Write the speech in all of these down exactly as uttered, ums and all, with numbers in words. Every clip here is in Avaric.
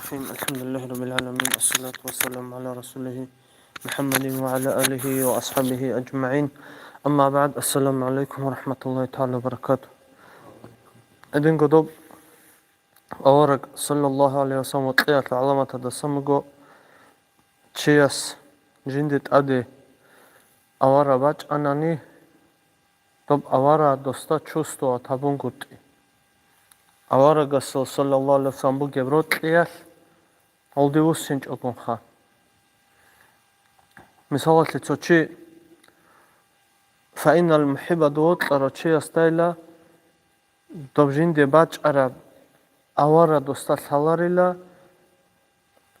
الرحيم. الحمد لله رب العالمين. الصلاة والسلام على رسوله محمد وعلى آله وأصحابه أجمعين. أما بعد. السلام عليكم ورحمة الله تعالى وبركاته. Эдинго доб авараг, саллаллаху алейхи ва саллям, вокьиялъул гӀаламатадасан буго, чияс жинде тӀаде авара бачӀанани, доб авара досда чувствовать гьабунгутӀи. Аварагасул, саллаллаху алейхи ва саллям, бугеб рокьиялъ гьалде вуссинчӀогунха. Мисалалъе, цо чи, фаинал мухӀибба, дов вокьарав чиясдайила, доб жинде бачӀараб авара досда лъаларила,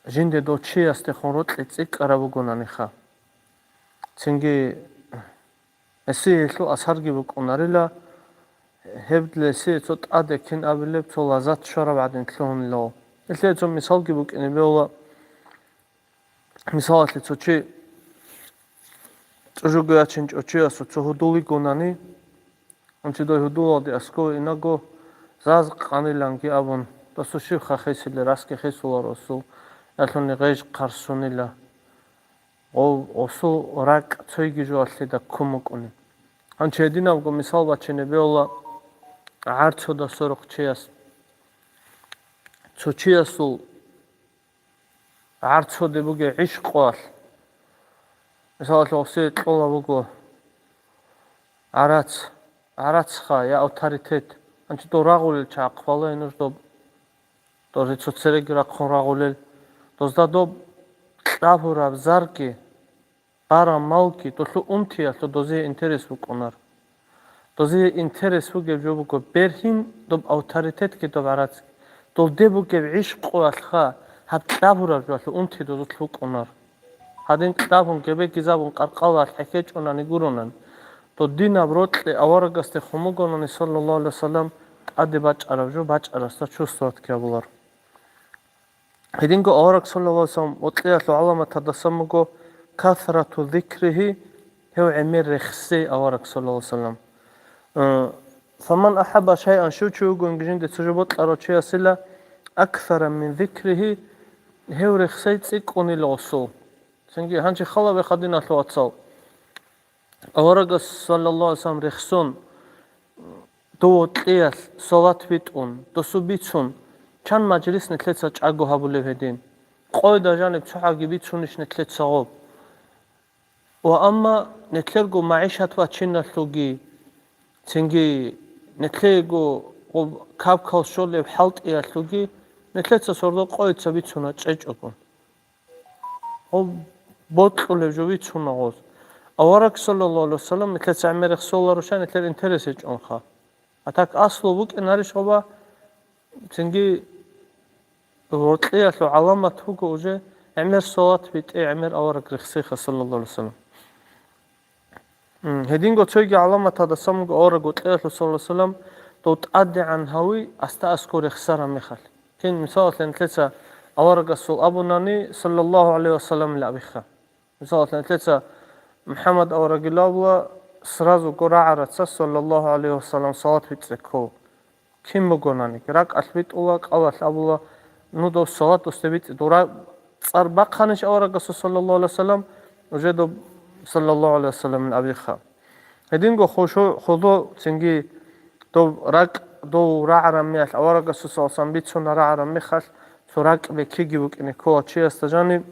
жинде дов чиясдехун рокьи цӀикӀкӀараб бугонаниха. Цинги гьесие гьелъул асарги букӀунарила, гьеб гьесие цо тӀаде кин абилеб, цо лаззат щвараб гӀадин лъугьунилав. Гьелъие цо мисалги букӀине бегьула. Мисалалъе, цо чи, цӀужуго ячинчӀо чиясул цо гьудул йигонани, гьанчи дой гьудулалде аскӀове инаго, заз къаниланги абун, досул щиб хахесиле расги хесуларо осул, ялъуни гъеж хъарсунила. Гъов осул ракӀ цойги жоялъеда ккун букӀунеб. Гьанчи гьединабго мисал бачине бегьула гӀарцуда сорухъ чияс. Цо чиясул гӀарцуде бугеб гӀишкъуялъ, мисалалъе, гъосие кьола буго гӀарац, гӀарацха я авторитет, гьанчи дов рагъулел чагӀахъ балагье нуж доб, дов цо цереги рахъун рагъулел, дозда доб кьабураб зарги, бараб малги, долъул унтиялъул дозие интерес букӀунар. Дозие интерес бугеб жо буго бергьин доб авторитетги доб гӀарацги. Долде бугеб гӀишкъуялъха гьаб кьабураб жоялъул унти дозулъ букӀунар. Гьадин кьабун, гебегизабун къаркъалаялъ хӀехьечӀунани гуронан, додинаб рокьи аварагасде хун бугонани, саллаллаху алейхи ва саллям, тӀаде бачӀараб жо бачӀарасда чувствовать ккабулар. Гьединго авараг, саллаллаху алейхи ва саллям, вокьиялъул гӀаламатадасан буго касрату зикрихи, гьев гӀемер рехсей авараг, саллаллаху алейхи ва саллям. Э, фаман ахабба шайъан, щив чи вугониги жинде цо жо бокьарав чиясила, аксара мин зикрихи, гьев рехсей цӀикӀкӀунила гъосул. Цинги гьанчи халабе хадиналъул вацал. Аварагас, саллаллаху алейхи ва саллям, рехсон, дов вокьиялъ салат битӀун, досу бицун, чан мажлис нилъеца чӀаго гьабулеб гьедин? Къойда жаниб цохӀаги бицунищ нилъеца гъоб? Ва амма нилъерго магӀишат бачиналъулги, цинги нилъего гъоб кабкал щолеб хӀалтӀиялъулги нилъеца сордо къойца бицуна чӀечӀого. Гьоб бокьулеб жо бицуна гъоз. Авараг, саллаллаху алейхи ва саллям, нилъеца гӀемер рехсоларо, щай нилъер интерес гьечӀонха. А так аслу букӀинарищ гъоба, цинги вокьиялъул гӀаламат буго уже гӀемер салат битӀи, гӀемер авараг рехсейха, саллаллаху алейхи ва саллям. М, гьединго цойги гӀаламатадасан буго авараг вокьиялъул, саллаллаху алейхи ва саллям, дов тӀадегӀан гьави, аста аскӀор рехсараб мехалъ. Кин, мисалалъе, нилъеца аварагасул абунани, саллаллаху гӀалайгьи ва саллам, ила абиха. Мисалалъе, нилъеца МухӀаммад аварагила абула, сразу го рагӀараца, саллаллаху гӀалайгьи ва саллам, салат бицӀе ккола. Кин бугонаниги, ракӀалъ битӀула, кӀалалъ абула, ну, дов салат досде бицӀе, дов ра-, цӀар бахъанищ аварагасул, саллаллаху гӀалайгьи ва саллам, уже доб, саллаллаху гӀалайгьи ва саллам, абиха. Гьединго хушу-, худо цинги доб ракӀ, дов рагӀараб мехалъ, аварагасул, саллаллаху гӀалайгьи ва саллам, бицуна рагӀараб мехалъ, цо ракӀ бекиги букӀине ккола чиясда жаниб.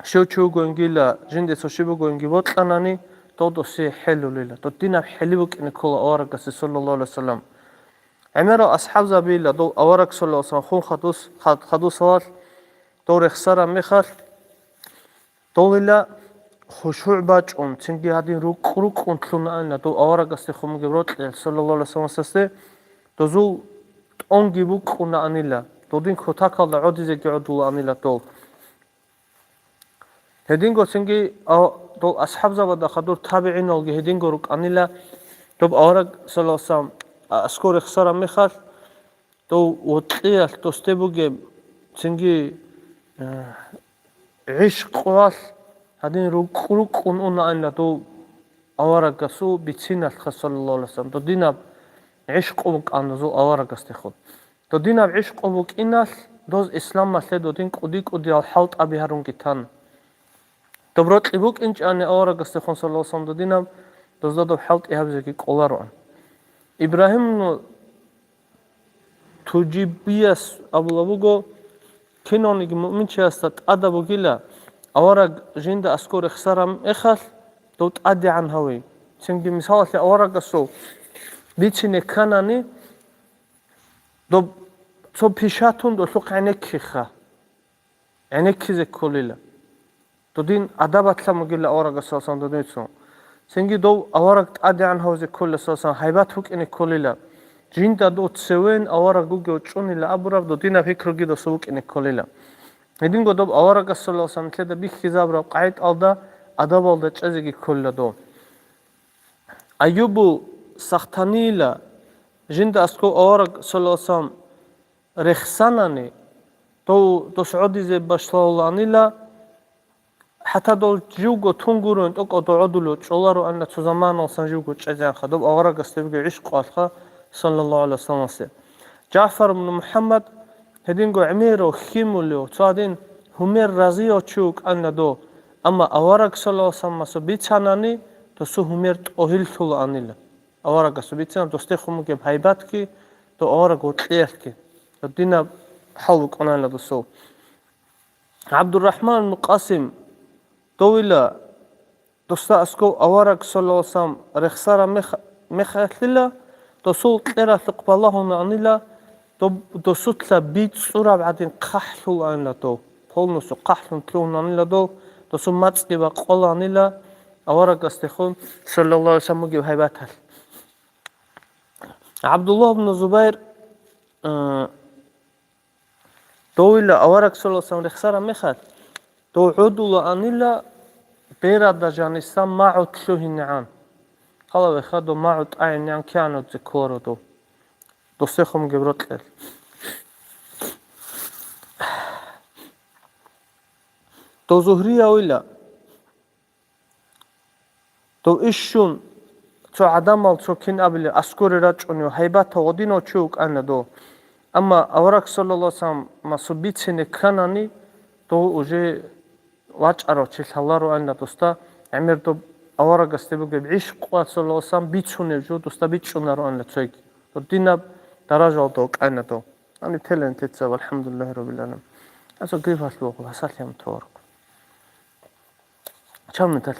Щив чи вугонгила, жинде цо щиб бугонги бокьанани, дов досие хӀелулила. Дов динаб хӀели букӀине ккола аварагасе, саллаллаху гӀалайгьи ва саллам. ГӀемерал асхӀабзабийила дов авараг, саллаллаху гӀалайгьи ва саллам, хун хадус-, хад-, хадусалалъ, дов рехсараб мехалъ, довила хушугӀ бачӀун, цинги гьадин рукъ-рукъун лъунаанила дов аварагасде хун бугеб рокьиялъ, саллаллаху гӀалайгьи ва саллам, дозул тӀонги букӀунаанила, додин кутакалда гӀодизеги гӀодулаанила дол. Гьединго цинги, а, дол асхӀабзабада хадур табигӀиналги гьединго рукӀанила, доб авараг, саллаллаху гӀалайгьи ва саллам, а, аскӀор рехсараб мехалъ, дов вокьиялъ досде бугеб цинги, а, гӀишкъуялъ гьадин рукъ-рукъун унаанила дов аварагасул бициналъха, саллаллаху гӀалайгьи ва саллам, додинаб гӀишкъу букӀана дозул аварагасдехун. Додинаб гӀишкъу букӀиналъ, Доз исламалъе додин кӀуди-кӀудиял хӀалтӀаби гьарунги тана. Доб рокьи букӀинчӀани аварагасдехун, саллаллагьу гӀалайгьи ва саллам, додинаб дозда доб хӀалтӀи гьабизеги кӀолароан. Ибрагьим Тужибияс абула буго, кинавниги муъминчиясда тӀада бугила, авараг жинда аскӀор рехсараб мехалъ, дов тӀадегӀан гьаве. Цинги мисалалъе аварагасул бицине кканани, доб цо пишатун долъухъ гӀенеккиха. ГӀенеккизе кколила. Додин адаб батлъан бугила аварагасуласан додинцун. Цинги дов авараг тӀадегӀан гьавзе кколила саласан, гьайбат букӀине кколила. Жинда дов цевен авараг вугев чӀунила абураб додинаб пикруги досу букӀине кколила. Гьединго доб аварагасуласан нилъеда бихьизабураб къагӀидалда адабалда чӀезеги кколила дов. Айюбу Сахтанийила жинда асков авараг саласан рехсанани, дов дос гӀодизе башлаланила, хӀатта дол живго тун гурони тӀокӀав дов гӀодулев чӀолароанила цо заманалсан живго чӀезегӀанха, доб аварагасде бугеб гӀишкъуялъха, саллаллагьу гӀалайгьи ва салламасе. Жафар ибн МухӀаммад гьединго гӀемерав, хьимулев, цо гьадин гьумер разияв чи вукӀанила дов, амма авараг саллаллагьу гӀалайгьи ва салламасул бицанани, досул гьумер тӀогьиллъулаанила. Аварагасул бицана досдехун бугеб гьайбатги, дов авараг вокьиялъги. Додинаб хӀал букӀунанила досул. ГӀабдуррахман ибн Къасим довила, досда асков авараг саллаллагьу гӀалайгьи ва саллам рехсараб мех-, мехалъила, досул кьералъухъ балагьунаанила, доб-, досулъа бицӀцӀураб гӀадин хъахӀлъулаанила дов, полностью хъахӀлъун лъугьунаанила дов, досул мацӀги бакъолаанила аварагасдехун, саллаллагьу гӀалайгьи ва саллам, бугеб гьайбаталъ. ГӀабдуллагь ибн Зубайр, э, довила авараг саллаллагьу гӀалайгьи ва саллам рехсараб мехалъ, дов гӀодулаанила берада жаниса магӀу лъугьинегӀан. Халавеха дов магӀу тӀагӀинегӀан кигӀанудзе кколаро дов. Досехун бугеб рокьел. Дов Зугьриявила. Дов ишщун цо гӀадамал цо кин абили аскоре рачӀунев гьайбатав гъодинав чи вукӀана дов. Амма авараг саллаллагьу гӀалайгьи ва салламасул бицине кканани, дов уже вачӀарав чи лъалароанила досда, гӀемер доб аварагасде бугеб гӀишкъуялъ саллаллагьу гӀалайгьи ва саллам бицунеб жо досда бичӀчӀунароанила цоги. Додинаб даражалда вукӀана дов. Гьаниб тела нилъеца, валхӀамдулиллагьи раббил гӀаламин. Аса гриппалъ вуго, гьасалъ гьамтур. Чам нилъалъ